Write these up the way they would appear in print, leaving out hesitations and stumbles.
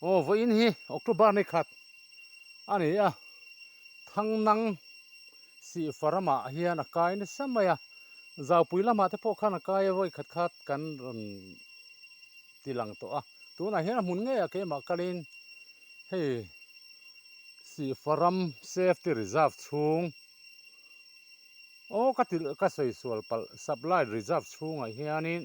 Aw vawiin hi October ni khat a ni a, Thangnang Sihfa ramah hian a kai nasa mai a, Zaupui lamah te pawh khan a kai a vawi khat khat kan rawn ti lang tawh a, tunah hian a hmun ngeiah keimah kalin hei Sihfa ram Safety Reserve chhung aw ka ti ka sawi sual palh Supply Reserve chhungah hianin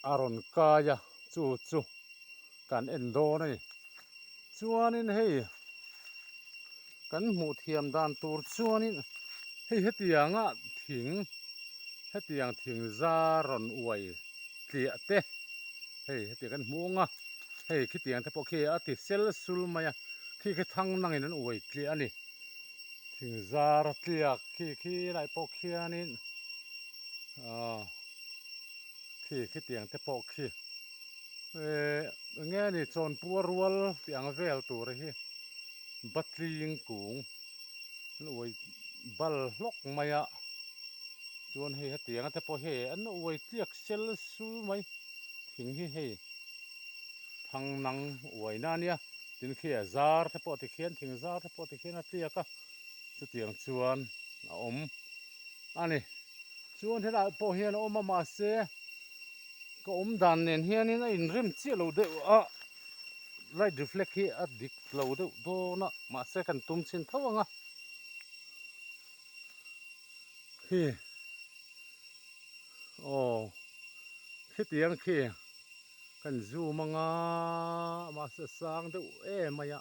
a rawn kai a chu chu kan en dawn a ni chuanin hei kan hmuh thiam dan tur chuanin hei hetianga thing hetiang thing zar rawn uai tliah te hei hetiang kan hmu ang a hei khitiang te pawh khi a ti sel sul mai a khi khi thang nangin an uai tliah a ni thing zar a tliak khi khi lai pawh khianin aaa. Khi khitiang te pawh khi eh enge ni chawnpua rual tih ang vel tur hi batling kung an uai bal hlawk mai a chuan hei hetiang te pawh hei an uai tliak sel sul mai thing hi hei thang nang uai na ania tin khi a zar te pawh tikhian thing zar te pawh tikhian a tliak a chutiang chuan a awm a ni. Chuan helaiah pawh hian a awm a mahse ka awm dan nen hianin a inrem chiah lo deuh a light reflect hi a dik lo deuh dawn a mahse kan tum chhin tho ang a khi aw khitiang khi kan zoom anga mahse a sang deuh em mai a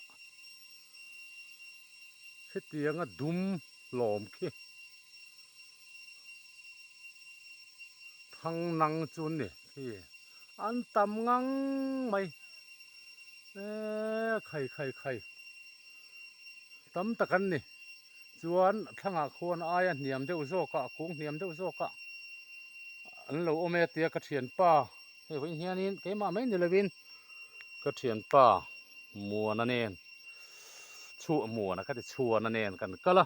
khitianga dum hlawm khi. Thang nang chu ni khi an tam ngang mai eee khai khai khai tam tak an ni chuan thlangah khuan aia hniam deuh zawk ah kung hniam deuh zawk ah an lo awm e tia ka thianpa hei vawiin hianin keimah mai ni lovin ka thianpa Muana nen chhuah Muana ka ti chhuana nen kan kal a.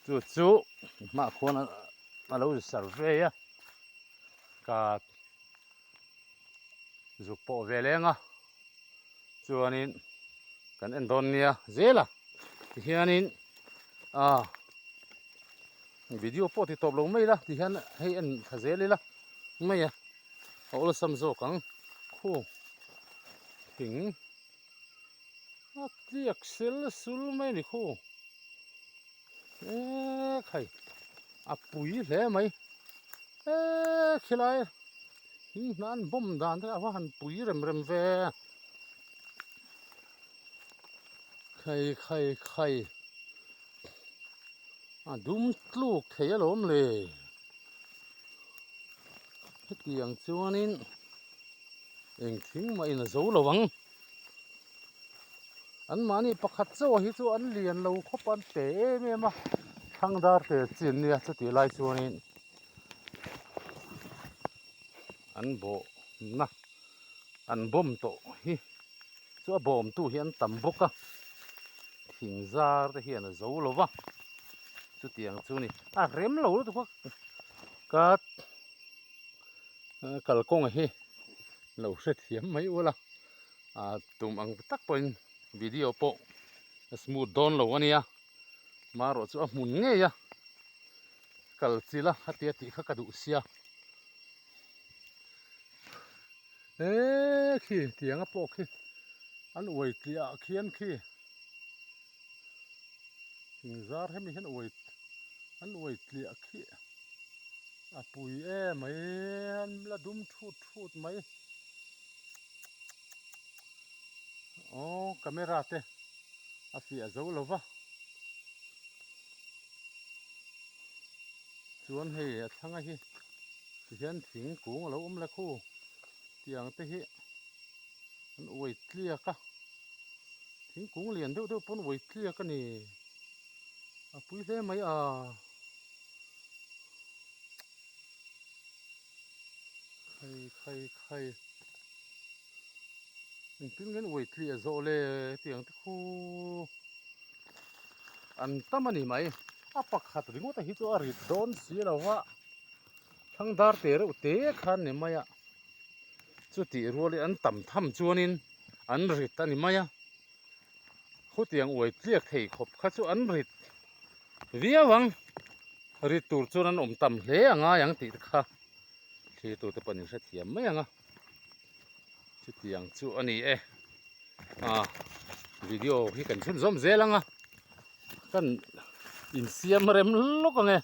Chu chu hmah khuan a lo survey a ka zuk pawh ve leng a chuanin kan en dawn nia zel a tihianin ah video pawh ti tawp lo mai ila tihian hei en thla zel ila mai a a awlsam zawk ang khu thing a tliak sel sul mai a ni khu. Eee khai a pui hle mai eee khilai thing hna an bawm dan te a va han pui rem rem ve khai khai khai a dum tluk thei alawm le hetiang chuanin eng thing mah in a zo lo ang. An mahni pakhat chauh hi chu an lian lo khawp a an pe em em a thlang dar te chi an nia chutih lai chuanin an bawhna an bawm tawh hi chu a bawmtu hi an tam bawk a thing zar te hian a zo lo va chutiang chu a ni a rem lo lutuk a ka kalkawng hi lo hrethiam mai ula. Ah tum ang tak pawhin video pawh a smooth dawn lo a nia marawh chu a hmun ngei a kal chilh a a tia tih kha ka duh sia eee khi tianga pawh khi an uai tliah ah khian khi thing zar hemi hian uai an uai tliah khi a pui em mai an la dum thut thut mai. Aw camera te a fiah zo lo va chuan hei a thlanga hi tihian thingkung a lo awm le khu tiang te hi an uai tliak a thingkung lian deuh deuh pawn uai tliak a ni a pui hle mai a. Khai khai khai engtin nge an uai tliah zawh le hetiang te khu an tam a ni mai a pakhat ringawt a hi chu a rit dawn si lo va thlang dar te reuh te khan ni mai a. Chutih rualin an tam tham chuanin an rit a ni mai a, khutiang uai tliak thei khawp kha chu an rit viau ang, rit tur chuan an awm tam hle a ngai ang tih te kha thlir tur te pawh an inhrethiam mai ang a, chutiang chu a ni e. Ah video hi kan chhunzawm zel ang a, kan insiam rem lawk ang e.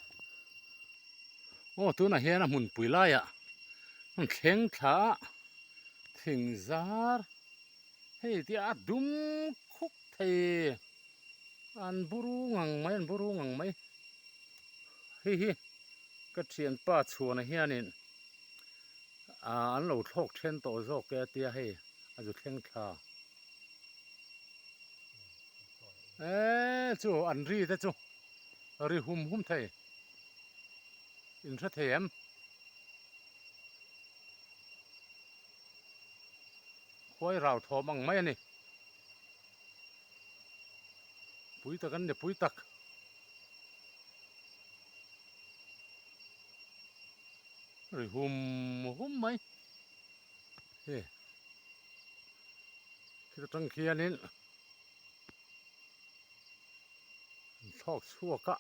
Aw tunah hian a hmunpui laiah hmun thleng thla a thing zar hei tia a dum khuk thei an buru ngang mai an buru ngang mai hei hi ka thianpa chhuana hianin ah an lo thlawk then tawh zawk e a tia hei a zu thleng thla eee chu an ri te chu ri hum hum thei. In hre thei em? Khuai rau thawm ang mai a ni. Pui tak an ni pui tak. Ri hum hum mai. He. Khita tang khianin an thlawk chhuak a.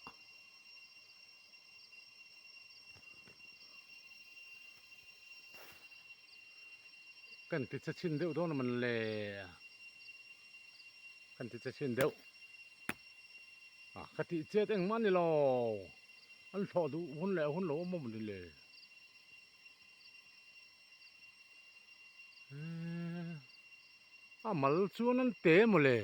Kan ti che chhin deuh dawn a man le kan ti che chhin deuh a ka tih chet engmah a ni lo an thlawh duh hun leh hun lo awm a mawni le a mal chuan an te mawle.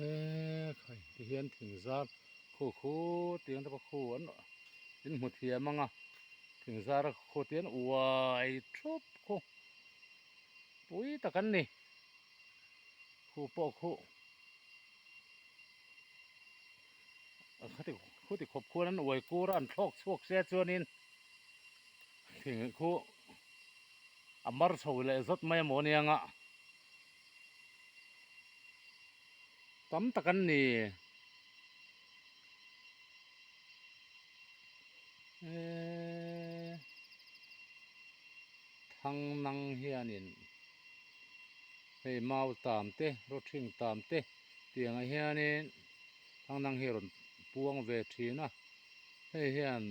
Eee khai ti hian thing zar khu khu tiang te pawh khu an in hmu thiam ang a thing zar a khu te hian uai thup khu pui tak an ni khu pawh khu khuti khawp khuan an uai kur a an thlawk chhuak sia chuanin. Thing khu a mar chho leh zawt mai amaw nia nga tam tak an ni eee thang nang hianin hei mau tam te rawthing tam te tiangah hianin thang nang hi a rawn puang ve thin a hei hian.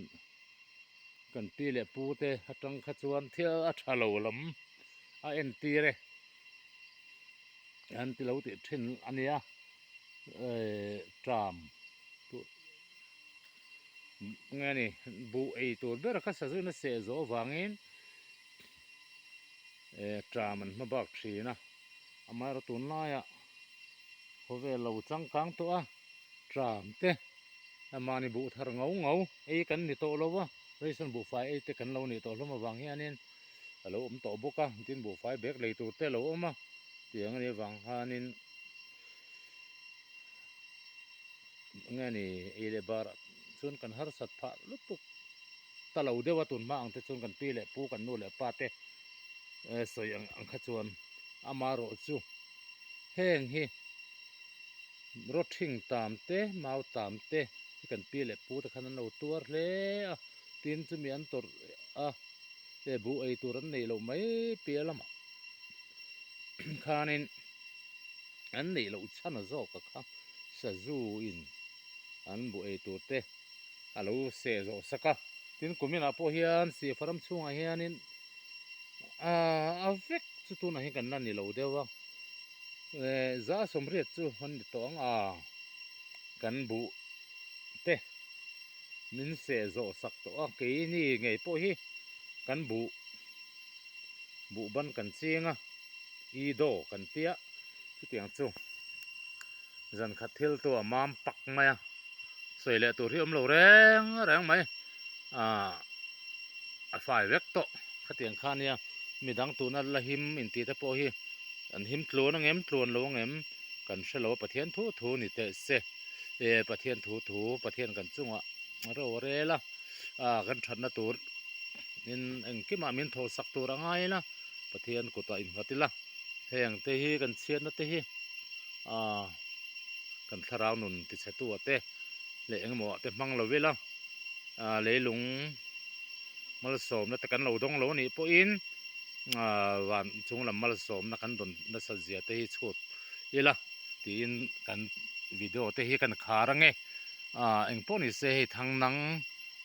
Kan pi leh pu te atang kha chuan thil a tha lo lam a entir e an ti lo tih thin a nia ehh tram nge ni buh ei tur ber kha sazu in a seh zawh avangin ehh tram an hma bak thin a amaherawhchu tunlaiah khawvel lo changkang tawh a tram te. Mahni buh thar ngau ngau ei kan ni tawh lo a, ration buhfai ei te kan lo nih tawh hlawm avang hianin a lo awm tawh bawk a, tin buhfai bag lei tur te a lo awm a, tiang a nih avang khanin nge ni ei leh barah chuan kan harsat phah lutuk ta lo deuh a, tun hma ang te chuan kan pi leh pu kan nu leh pa te sawi ang ang kha chuan amaherawh chu heng hi. Rawthing tam te, mau tam te hi kan pi leh pu te khan an lo tuar hle a, tin chumi an tawrh a e buh ei tur an neih loh mai piah lamah khanin an neih loh chhan a zawk a kha sazu in an buh ei tur te a lo seh zawh sak a, tin kuminah pawh hian sihfa ram chhungah hianin a vek chu tunah hian kan la ni lo deuh a. Eh za sawmriat chu an ni tawh ang a, kan buh te min seh zawh sak tawh a, keini ngei pawh hi kan buh buh ban kan ching a, i daw kan tia chutiang chu zan khat thil tu a mam pak mai a, sawi leh tur hi awm lo reng reng mai ah a fai vek tawh khatiang kha nia midang tuna la him intih te pawh hi. An him tluan ang em tluan lo ang em kan hre lo a Pathian thu thu ni teh se e Pathian thu thu Pathian kan chungah ro a rel a ah kan thatna tur in engkimah min thaw sak tur a ngai ila Pathian kutah innghat ila heng te hi kan chhiatna te hi ah. Kan thlarau nun tichhetu ah te leh engemaw ah te hmang lo ila ah leilung malsawmna te kan lo dawng lo anih pawhin ah van chung lam malsawmna kan dawn nasat zia te hi chhut ila tiin kan video te hi kan khar ange ah engpawh ni se hei thangnang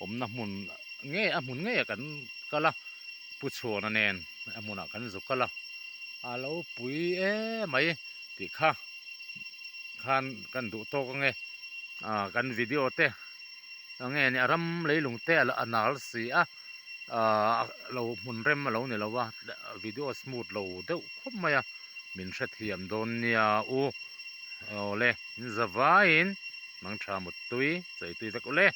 awmna hmun nge a hmun ngeiah kan kal a pu chhuana nen a hmunah kan zu kal a a lo pui emai tih kha. khan kan duh tawk ange ah kan video te enge ni a ram leilung te a nal si a ah lo hmun rem a lo ni lo a video smooth lo deuh khawp mai a min hrethiam dawn nia u awle in za vaiin mangtha muttui chaitui vek ule.